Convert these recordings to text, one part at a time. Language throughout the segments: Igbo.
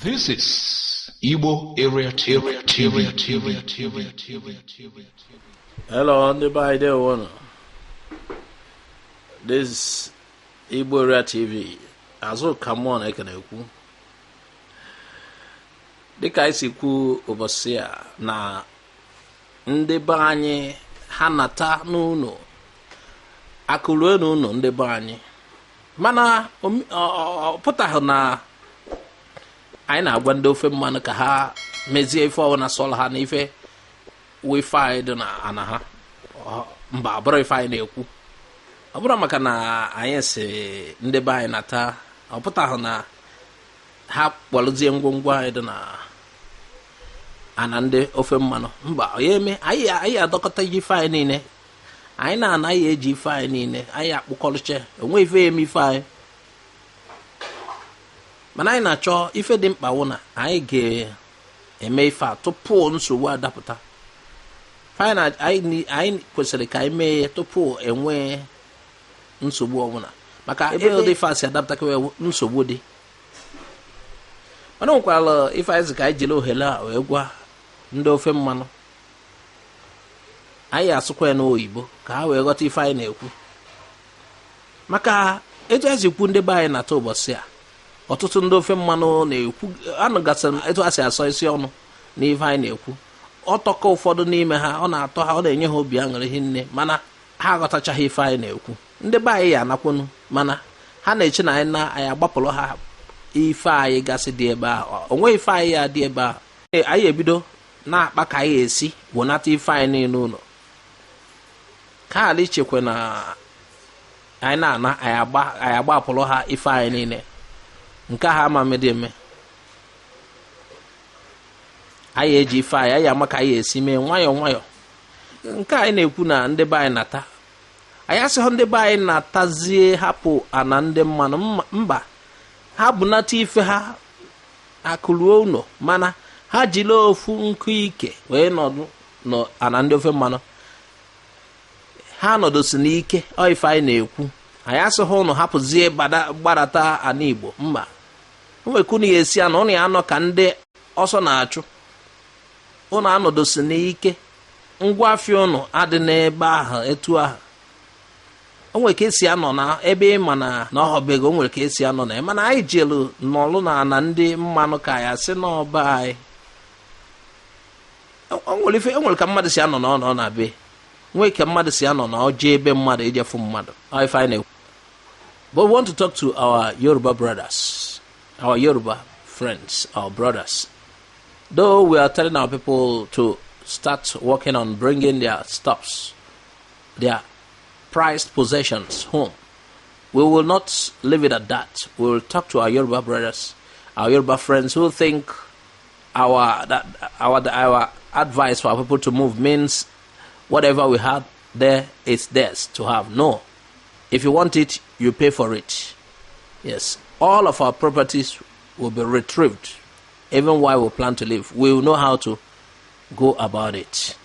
This is Igbo Area TV, TV, TV, TV, TV, TV. Hello, ndị be anyị, ndewo. This Igbo Area TV, Azụka mmụọ na-ekene ekwu. Dịka anyị si kwu ụbọchị a na ndị be anyị ha nata n'ụlọ, akụrue n'ụlọ ndị be anyị, mana ọ pụtaghị na anyị na-agwa ndị ofe mmanụ ka ha mezie ife ọbụla sọlọ ha na ife wụ ife anyị dị na ana ha. Mba, ọ bụrụ ife anyị na-ekwu, ọ bụrụ maka na anyị si ndị be anyị nata, ọ pụtaghị na ha kpọrọzie ngwongwo anyị dị na ana ndị ofe mmanụ. Mba, ya eme anyị adọkọta ji ife anyị niile anyị na-anaghị eji ife anyị niile anyị akpụkọrịcha onwe ife ya eme ife anyị. Mana anyị na-achọ ife dị mkpa wụ na anyị ga-eme ife a tupu nsogbu adapụta. Anyị kwesịrị ka anyị mee ya tupu enwee nsogbu ọbụla, maka ebe ụdị ife a si adapụta ka nsogbu dị. Mana nwekwara ife anyị sị ka anyị jiri ohere a wee gwa ndị ofe mmanụ. Anyị asụkwa ya n'oyibo ka ha wee ghọta ife anyị na-ekwu, maka etu anyị si kwu ndị be anyị nata ụbọchị a, ọtụtụ ndị ofe mmanụ na-ekwu anụgasịrị m etu a si asọ isi ọnụ n'ife anyị na-ekwu. Ọ tọkọ ụfọdụ n'ime ha, ọ na-atọ ha, ọ na-enye ha obi aṅụrị hinne, mana ha aghọtachaghị ife anyị na-ekwu. Ndị be anyị ya anakwunu, mana ha na-eche na anyị na anyị agbapụrụ ha ife anyị gasị dị ebe ahụ. Onwe ife anyị ya dị ebe ahụ, anyị ebido na-akpa ka anyị esi wenata ife anyị niile ụlọ, ka ghara ichekwa na anyị na-ana anyị agbapụrụ ha ife anyị niile. Nke ha ama medi eme. Anyị eji ife anyị, anyị ama ka anyị esi mee nwayọọ nwayọọ. Nke anyị na-ekwu na ndị be anyị nata, anyị asịghị ndị be anyị natazie hapụ ana ndị mmanụ. Mba, ha bunata ife ha, akụruo ụlọ, mana ha jiri ofu nkụ ike wee nọdụ n'ana ndị ofe mmanụ. Ha nọdụsi n'ike. Ọ ife anyị na-ekwu. Anyị asịghị ụnụ hapụzie gbadata ana Igbo. Mba, nwekunu ya esi anọ ụnụ ya anọ ka ndị ọsọ na-achụ ụnụ. Anọdụsi n'ike, ngwa afịa ụnụ adị n'ebe ahụ. Etu ahụ o nwere ka esi anọ na ebe ịma na na ọhọbego, o nwere ka esi anọ na ya. Mana anyị jelu nọlụ na ana ndị mmanụ ka ya sị n'ọba anyị, o nwere ife, o nwere ka mmadụ si anọ na ọ nọ na be nwee ka mmadụ si anọ na ọ jee ebe mmadụ ijefu mmadụ. Ọ ife anyị na-ekwu. But we want to talk to our Yoruba brothers, our Yoruba friends, our brothers. Though we are telling our people to start working on bringing their stuffs, their prized possessions home, we will not leave it at that. We will talk to our Yoruba brothers, our Yoruba friends who think our that our advice for our people to move means whatever we have there is theirs to have. No. If you want it, you pay for it. Yes. All of our properties will be retrieved, even while we plan to leave. We will know how to go about it.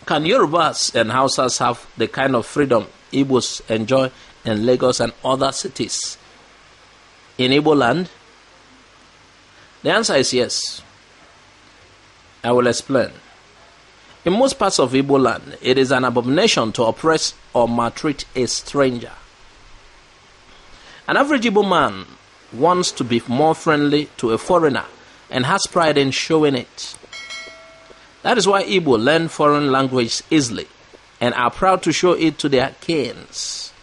Can Yorubas and Hausas have the kind of freedom Igbos enjoy in Lagos and other cities in Igbo land? The answer is yes. I will explain. In most parts of Igbo land, it is an abomination to oppress or maltreat a stranger. An average Igbo man wants to be more friendly to a foreigner and has pride in showing it. That is why Igbo learn foreign language easily and are proud to show it to their kins.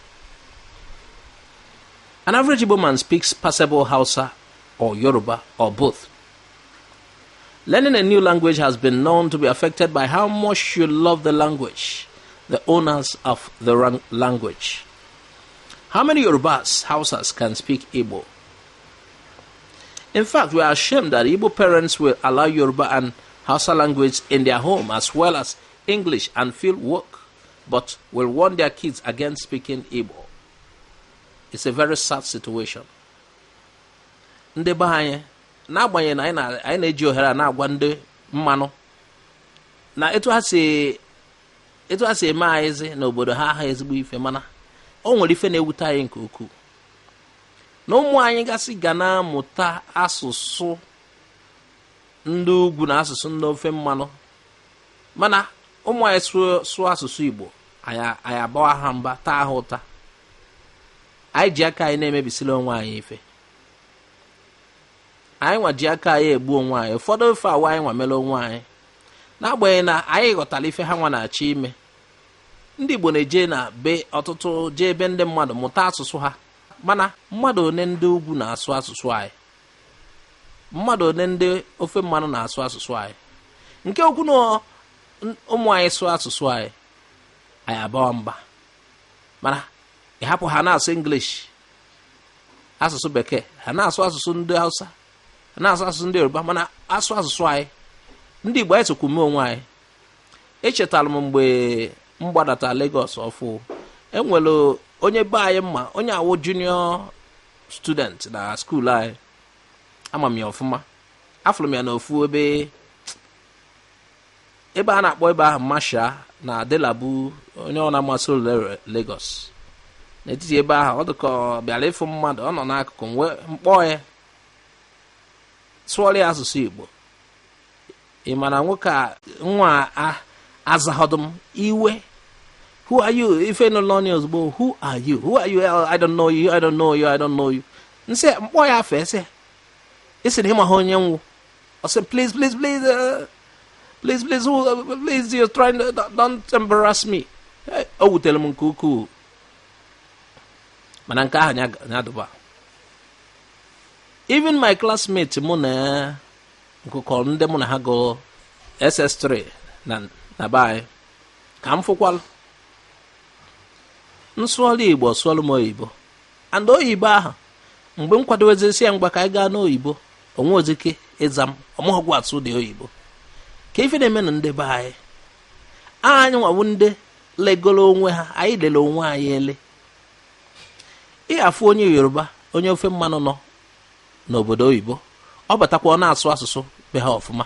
An average Igbo man speaks passable Hausa or Yoruba or both. Learning a new language has been known to be affected by how much you love the language, the owners of the language. How many Yorubas, Hausas can speak Igbo? In fact, we are ashamed that Igbo parents will allow Yoruba and Hausa language in their home as well as English and field work, but will warn their kids against speaking Igbo. It's a very sad situation. Ndị be anyị, n'agbanyeghị na anyị na-eji ohere a na-agwa ndị mmanụ na etu ha si eme anyịzi n'obodo ha aha ezigbo ife, mana o nwere ife na-ewute anyị nke ukwuu na ụmụ anyị gasị ga na-amụta asụsụ. ndị ugwu na asụsụ ndị ofe mmanụ. Mana ụmụ anyị sụọ asụsụ Igbo, anyị abawa ha mba, taa ha ụta. Anyị ji aka anyị na-emebisiri onwe anyị ife. Anyị nwa ji aka anyị egbu onwe anyị. Ụfọdụ ofe awa anyị nwa mere onwe anyị, n'agbanyeghị na anyị ghọtara ife ha nwa na-achọ ime. Ndị Igbo na-eje na be ọtụtụ, jee ebe ndị mmadụ mụta asụsụ ha. Mana mmadụ one ndị ugwu na-asụ asụsụ anyị, mmadụ one ndị ofe mmanụ na-asụ asụsụ anyị. Nke okwu na ụmụ anyị sụọ asụsụ anyị, anyị abawa mba. Mana ị hapụ ha na-asụ English, asụsụ bekee, ha na-asụ asụsụ ndị Hausa, ha na-asụ asụsụ ndị Yoruba, mana asụ asụsụ anyị. Ndị Igbo anyị sokwu mee onwe anyị. Echetara m mgbe m gbadata Lagos ọfụ, enwere onye be anyị mma, onye awụ junior student na skuul anyị. Ama m ya ọfụma, afụrụ m ya n'ofu ebe a na-akpọ ebe ahụ Masha na Adelabu, onye ọ na-amasị Lagos. N'etiti ebe ahụ ọ dịka ọ bịara ịfụ mmadụ, ọ nọ n'akụkụ mkpọ ya sụọrọ ya asụsụ Igbo. Ị mana nwoke a nwa azaghọdụ m iwe. Who are you? Ife nọ n'ọnụ ozugbo, who are you? Who are you? I don't know you, I don't know you, I don't know you. Nsị mkpọ ya afọ ese isi na ịma ha onye nwụ. Ọ sị please, please, please, please, please, please, you're trying to, don't embarrass me. O wutere m nke ukwuu. Mana nke ahụ nyadụba. Even my classmate mụ na nkụkọ ndị mụ na ha gụọ SS3 na be anyị ka m fụkwalụ nsụọlụ Igbo, sụọlụ m oyibo. And oyibo ahụ mgbe m kwadowezi ya mgba ka anyị gaa n'oyibo, onwe ozike ịza m ọmụghọgwụ atụ dị oyibo. Ka ife na-eme na ndị be anyị, anyị nwawu ndị legolo onwe ha, anyị lele onwe anyị ele. Ị afụ onye Yoruba, onye ofe mmanụ nọ n'obodo oyibo, ọ batakwa ọ na-asụ asụsụ be ha ọfụma.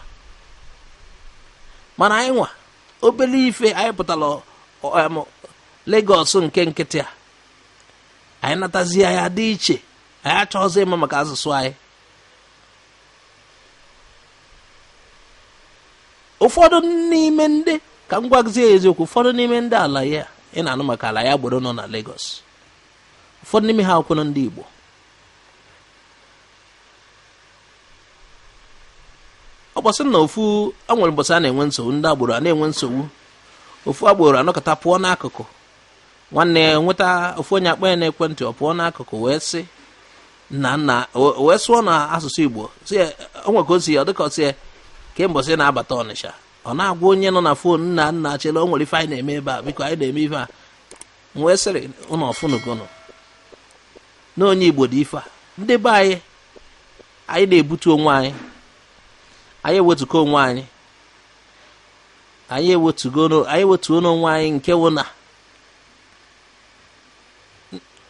Mana anyị nwa obele ife anyị pụtara Lagos nke nkịtị a, anyị natazie ya dị iche, anyị achọghịzị ịma maka asụsụ anyị. Ụfọdụ n'ime ndị, ka m gwazie eziokwu, ụfọdụ n'ime ndị ala ya ị na-anụ maka ala ya gboro nọ na Lagos, ụfọdụ n'ime ha akwụkwọ ndị Igbo. Ọ gbasị na ofu enwere mbọsị a na-enwe nsogbu, ndị agboro a na-enwe nsogbu, ofu agboro anọkọta pụọ n'akụkụ, nwanne ya nweta ofu onye akpọ ya n'ekwentị, ọ pụọ n'akụkụ wee sị na nna, wee sụọ na asụsụ Igbo, sị ya onwe ka o si ya, ọ dịka ọ sị ya kembọsị na-abata Ọnịsha, ọ na-agwa onye nọ na fon, nna nna chela o nwere ife anyị na-eme ebe a, biko anyị na-eme ife a. Wee sịrị ụnụ ọfụnụgonụ na onye Igbo dị ife a. Ndị be anyị, anyị na-ebutu onwe anyị, anyị ewetuko onwe anyị, anyị ewetuo n'onwe anyị, nke wụ na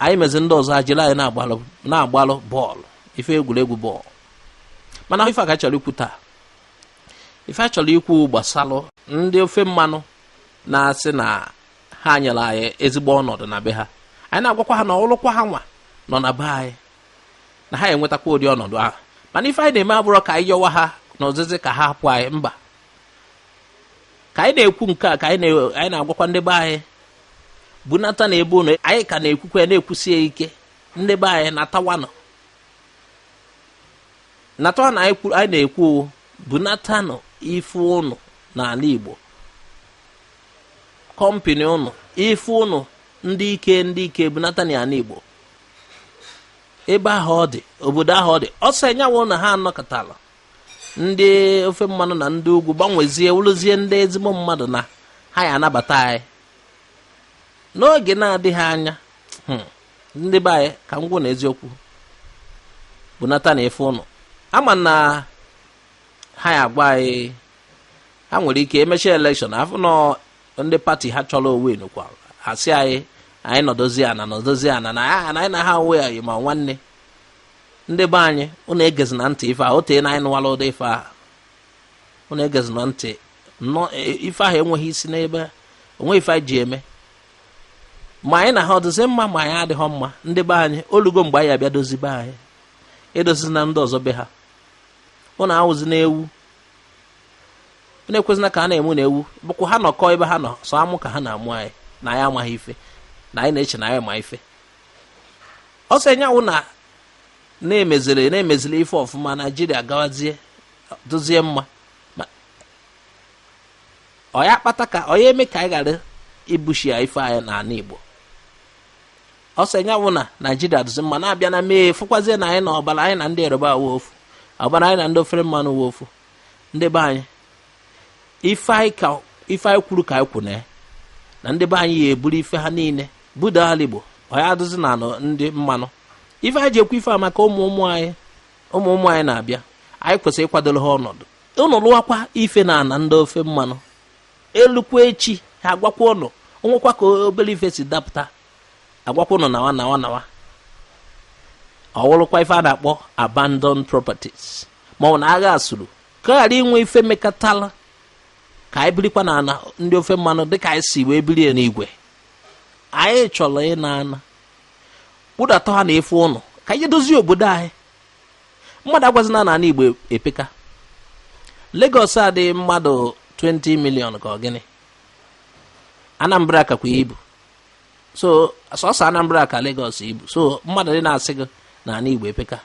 anyị mezi ndị ọzọ ajiri anyị na-agbalụ bọọlụ, ife egwuregwu bọọlụ. Mana ife a ka chọrọ ikwu taa, ife a chọrọ ikwu gbasalụ ndị ofe mmanụ na-asị na ha nyere anyị ezigbo ọnọdụ na be ha. Anyị na-agwakwa ha na ọlụkwa ha nwa nọ na be anyị, na ha enwetakwa ụdị ọnọdụ ahụ. Mana ife anyị na-eme abụrọ ka anyị yọwa ha na ọzịzị ka ha hapụ anyị, mba. Ka anyị na-ekwu nke a, ka anyị na-agwakwa ndị be anyị bunata na ebe ụnụ, anyị ka na-ekwukwa ya, na-ekwusie ike, ndị be anyị natawanụ, natawanụ. Anyị na-ekwu bunatanụ ife ụnụ n'ala Igbo, kọmpini ụnụ, ife ụnụ ndị ike bunata n'ala Igbo. Ebe ahụ ọ dị, obodo ahụ ọ dị, ọsọ enyanwụ na ha anọkọtala ndị ofe mmanụ na ndị ugwu gbanwezie wụrụzie ndị ezigbo mmadụ na ha ya anabata anyị n'oge na-adịghị anya. Ndị be anyị, ka m gwụ na eziokwu, bunata na ife ụnụ. Ama na ha ya agwa anyị, ha nwere ike emechaa elekshọn afọ nọ ndị pati ha chọrọ owe nukwa, ha sị anyị anyị nọdozie ana nọdozie ana na anyị na ha onwe anyị. Ma nwanne ndị be anyị, unu egezi na ntị ife a, o tee na anyị nụwala ụdị ife ahụ. Unu egezi na ntị ife ahụ enweghị isi n'ebe onwe ife anyị ji eme. Ma anyị na ha ọdịzi mma, ma anyị adịghọ mma. Ndị be anyị, olugo mgbe anyị abịa dozi be anyị, edozi na ndị ọzọ be ha. Unu awụzi na ewu Unu ekwezina ka a na-emu na ewu bụkwa ha nọkọ ebe ha nọ sọ amụ ka ha na-amụ anyị na anyị amaghị ife na anyị na-eche na anyị ma ife. Ọsọ enyanwụ na na-emeziri ife ọfụma, Naijiria gawazie dozie mma. Ọ ya kpata ka ọ ya eme ka anyị ghara ibushi ya ife anyị n'ala Igbo. Ọsọ enyanwụ na Naijiria dozi mma na-abịa na mee fụkwazie na anyị na ọbara anyị na ndị Yoruba wụ ofu, ọbara anyị na ndị ofere mmanụ wụ ofu. Ndị be anyị, ife anyị kwuru ka anyị kwụ na ndị be anyị ya eburu ife ha niile buda ala Igbo, ọ ya adụzi na ndị mmanụ. Ife anyị ji ekwu ife a maka ụmụ ụmụ anyị na-abịa, anyị kwesịrị ịkwadoro ha ọnọdụ. Ụnụ lụwakwa ife na ana ndị ofe mmanụ, elukwa echi ha agwakwa ụnụ, onwekwa ka obere ife si dapụta agwakwa ụnụ nawa nawa nawa. Ọ wụrụkwa ife a na-akpọ abandoned properties, ma ọ na agha asụrụ ka ghara inwe ife mekatala ka anyị birikwa na ana ndị ofe mmanụ dịka anyị si wee birie n'igwe. Anyị chọrọ ịna ana kpụdata ha na efe ụnụ ka anyị dozie obodo anyị. Mmadụ agwazina na ala Igbo epeka. Lagos adịghị mmadụ 20 million ka ọ gịnị, Anambra kakwa ibu, so sọsọ Anambra ka Lagos ibu, so mmadụ dị na-asị gị na ala Igbo epeka.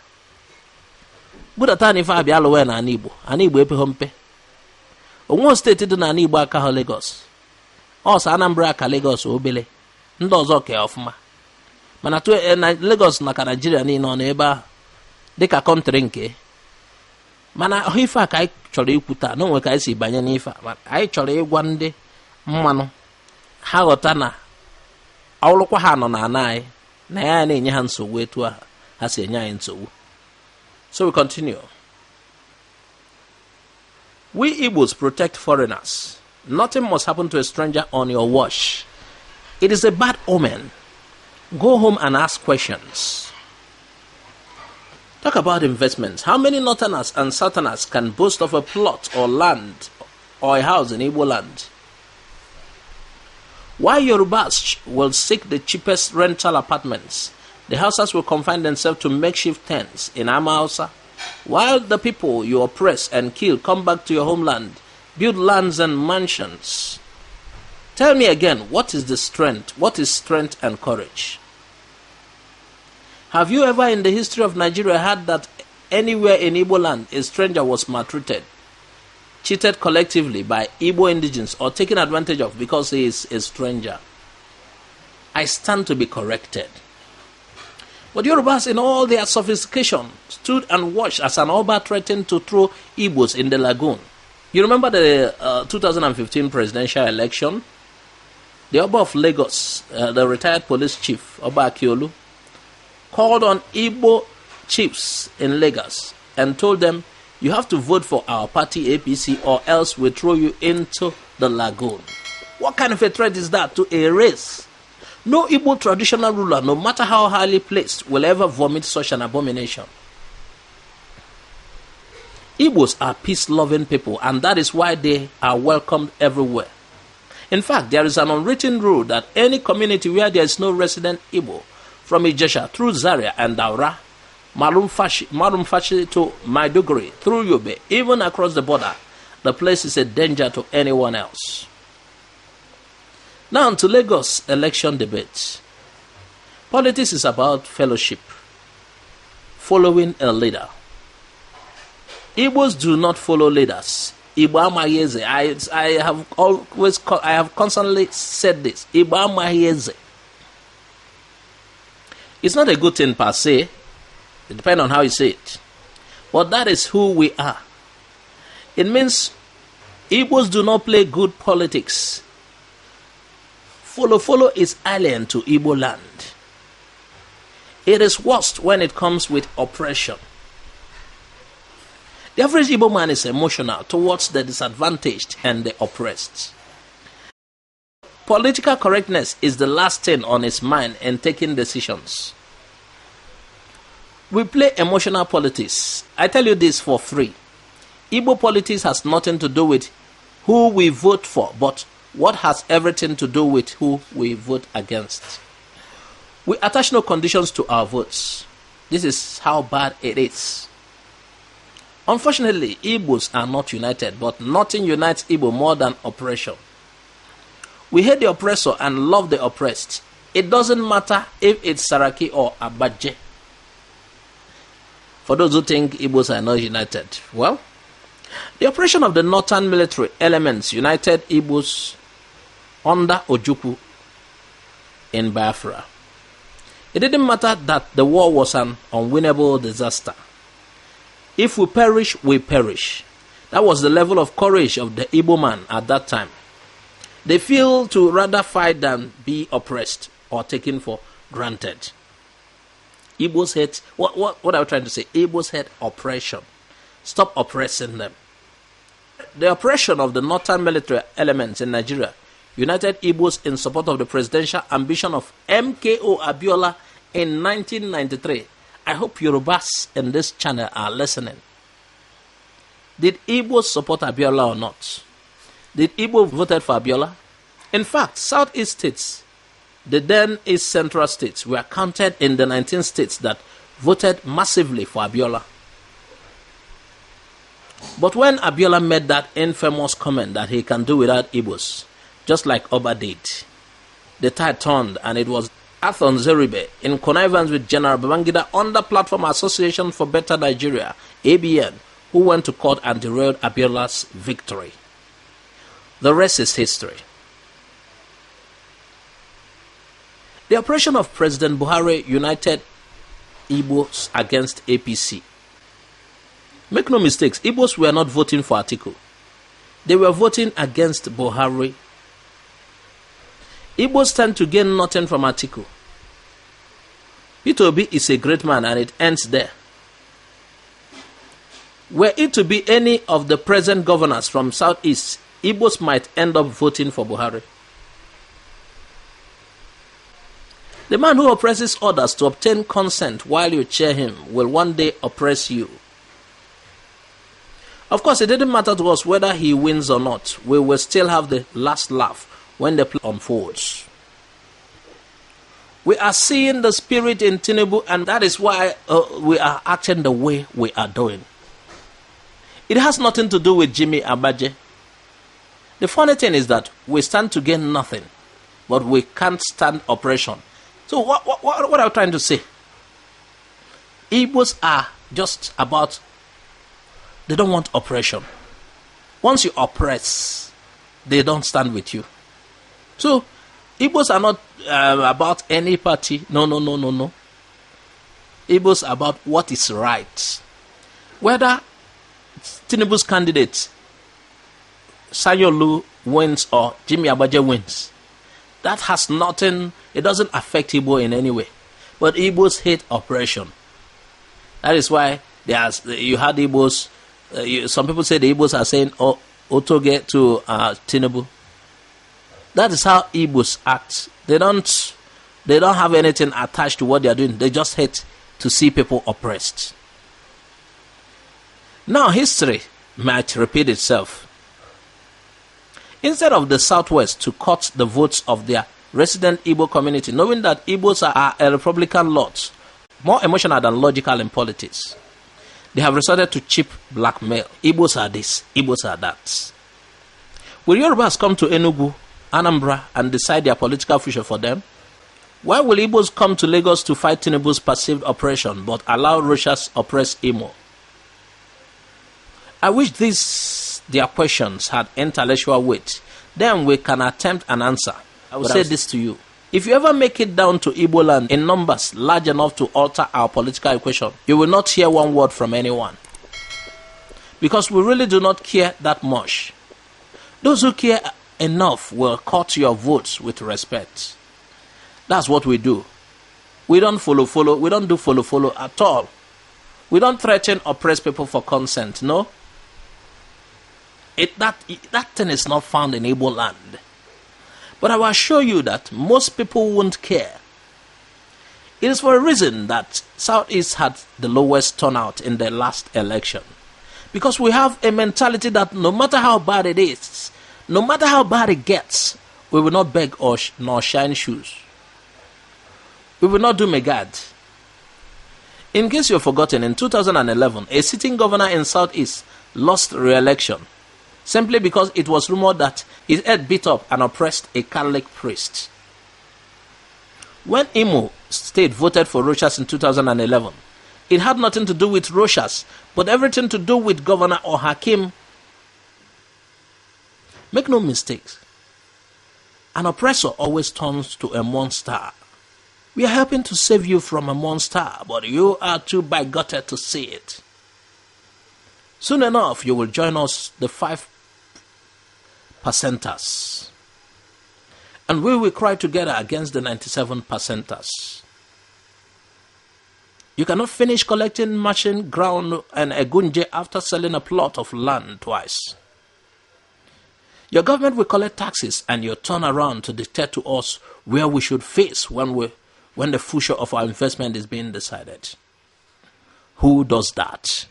Budata na ife abịa alụwa na ala Igbo, ala Igbo epeghọ mpe. Onwe steeti dị n'ala Igbo aka ha Lagos, ọsọ Anambra ka Lagos obele, ndị ọzọ ka ọfụma. Mana na Lagos na ka Naijiria niile ọ nọ ebe ahụ dịka kọntrị nke. Mana ahụ ife a ka anyị chọrọ ikwu taa na onwe ka anyị si banye n'ife a. Anyị chọrọ ịgwa ndị mmanụ ha ghọta na ọlụkwa ha nọ n'ala anyị na ya na-enye ha nsogbu etu ahụ ha si enye anyị nsogbu. So we continue. We Igbos protect foreigners. Nothing must happen to a stranger on your watch. It is a bad omen. Go home and ask questions. Talk about investments. How many northerners and southerners can boast of a plot or land or a house in Igbo land? Why Yorubas will seek the cheapest rental apartments, the Hausas will confine themselves to makeshift tents in Ama Hausa, while the people you oppress and kill come back to your homeland, build lands and mansions. Tell me again, what is the strength? What is strength and courage? Have you ever in the history of Nigeria heard that anywhere in Igbo land a stranger was maltreated, cheated collectively by Igbo indigents, or taken advantage of because he is a stranger? I stand to be corrected. But Yorubas, in all their sophistication, stood and watched as an Oba threatened to throw Igbos in the lagoon. You remember the 2015 presidential election? The Oba of Lagos, the retired police chief, Oba Akiolu, called on Igbo chiefs in Lagos and told them, you have to vote for our party APC or else we'll throw you into the lagoon. What kind of a threat is that to a race? No Igbo traditional ruler, no matter how highly placed, will ever vomit such an abomination. Igbos are peace-loving people, and that is why they are welcomed everywhere. In fact, there is an unwritten rule that any community where there is no resident Igbo, from Ijesha through Zaria and Daura, Malumfashi to Maiduguri, through Yobe, even across the border, the place is a danger to anyone else. Now to Lagos election debate. Politics is about fellowship, following a leader. Igbos do not follow leaders. Igbo amaghị eze. I have constantly said this. Igbo amaghị eze. It's not a good thing per se. It depends on how you say it. But that is who we are. It means Igbos do not play good politics. Follow, follow is alien to Igbo land. It is worst when it comes with oppression. The average Igbo man is emotional towards the disadvantaged and the oppressed. Political correctness is the last thing on his mind in taking decisions. We play emotional politics. I tell you this for free. Igbo politics has nothing to do with who we vote for, but what has everything to do with who we vote against. We attach no conditions to our votes. This is how bad it is. Unfortunately, Igbos are not united, but nothing unites Igbo more than oppression. We hate the oppressor and love the oppressed. It doesn't matter if it's Saraki or Abaje. For those who think Igbos are not united, well, the oppression of the northern military elements united Igbos under Ojukwu in Biafra. It didn't matter that the war was an unwinnable disaster. If we perish, we perish. That was the level of courage of the Igbo man at that time. They feel to rather fight than be oppressed or taken for granted. Igbos hate, what are we trying to say? Igbos hate oppression. Stop oppressing them. The oppression of the northern military elements in Nigeria united Igbos in support of the presidential ambition of MKO Abiola in 1993. I hope Yorubas in this channel are listening. Did Igbos support Abiola or not? Did Igbo voted for Abiola? In fact, Southeast states, the then East Central states, were counted in the 19 states that voted massively for Abiola. But when Abiola made that infamous comment that he can do without Igbos, just like Oba did, the tide turned, and it was Arthur Nzeribe, in connivance with General Babangida under Platform Association for Better Nigeria, ABN, who went to court and derailed Abiola's victory. The rest is history. The operation of President Buhari united Igbos against APC. Make no mistakes, Igbos were not voting for Atiku. They were voting against Buhari. Igbos tend to gain nothing from Atiku. Peter Obi is a great man, and it ends there. Were it to be any of the present governors from Southeast, Igbos might end up voting for Buhari. The man who oppresses others to obtain consent while you cheer him will one day oppress you. Of course, it didn't matter to us whether he wins or not. We will still have the last laugh when the play unfolds. We are seeing the spirit in Tinubu, and that is why we are acting the way we are doing. It has nothing to do with Jimmy Abaje. The funny thing is that we stand to gain nothing, but we can't stand oppression. So what are we trying to say? Igbos are just about, they don't want oppression. Once you oppress, they don't stand with you. So, Igbos are not about any party. No, no, no, no, no. Igbos are about what is right. Whether Tinubu's candidate, Sanwo-Olu, wins or Jimmy Abaje wins, that has nothing, it doesn't affect Igbo in any way. But Igbos hate oppression. That is why you had Igbos, some people say the Igbos are saying, oh, Otoge to Tinubu. That is how Igbos act. They don't have anything attached to what they are doing. They just hate to see people oppressed. Now history might repeat itself. Instead of the Southwest to cut the votes of their resident Igbo community, knowing that Igbos are a Republican lot, more emotional than logical in politics, they have resorted to cheap blackmail. Igbos are this, Igbos are that. Will Yorubas come to Enugu, Anambra, and decide their political future for them? Why will Igbos come to Lagos to fight Tinubu's perceived oppression but allow Russia's oppress Imo? I wish these their questions had intellectual weight. Then we can attempt an answer. I will say this to you. If you ever make it down to Igbo land in numbers large enough to alter our political equation, you will not hear one word from anyone. Because we really do not care that much. Those who care enough will cut your votes with respect. That's what we do. We don't follow. We don't do follow at all. We don't threaten oppress people for consent, no. That thing is not found in Igbo land. But I will assure you that most people won't care. It is for a reason that Southeast had the lowest turnout in the last election. Because we have a mentality that no matter how bad it is, no matter how bad it gets, we will not beg or nor shine shoes. We will not do megad. In case you've forgotten, in 2011, a sitting governor in Southeast lost re-election simply because it was rumored that his head beat up and oppressed a Catholic priest. When Imo State voted for Rochas in 2011, it had nothing to do with Rochas, but everything to do with Governor Ohakim. Make no mistakes. An oppressor always turns to a monster. We are helping to save you from a monster, but you are too bigoted to see it. Soon enough, you will join us, the 5 percenters. And we will cry together against the 97 percenters. You cannot finish collecting machine ground and egunje after selling a plot of land twice. Your government will collect taxes and you turn around to dictate to us where we should face when the future of our investment is being decided. Who does that?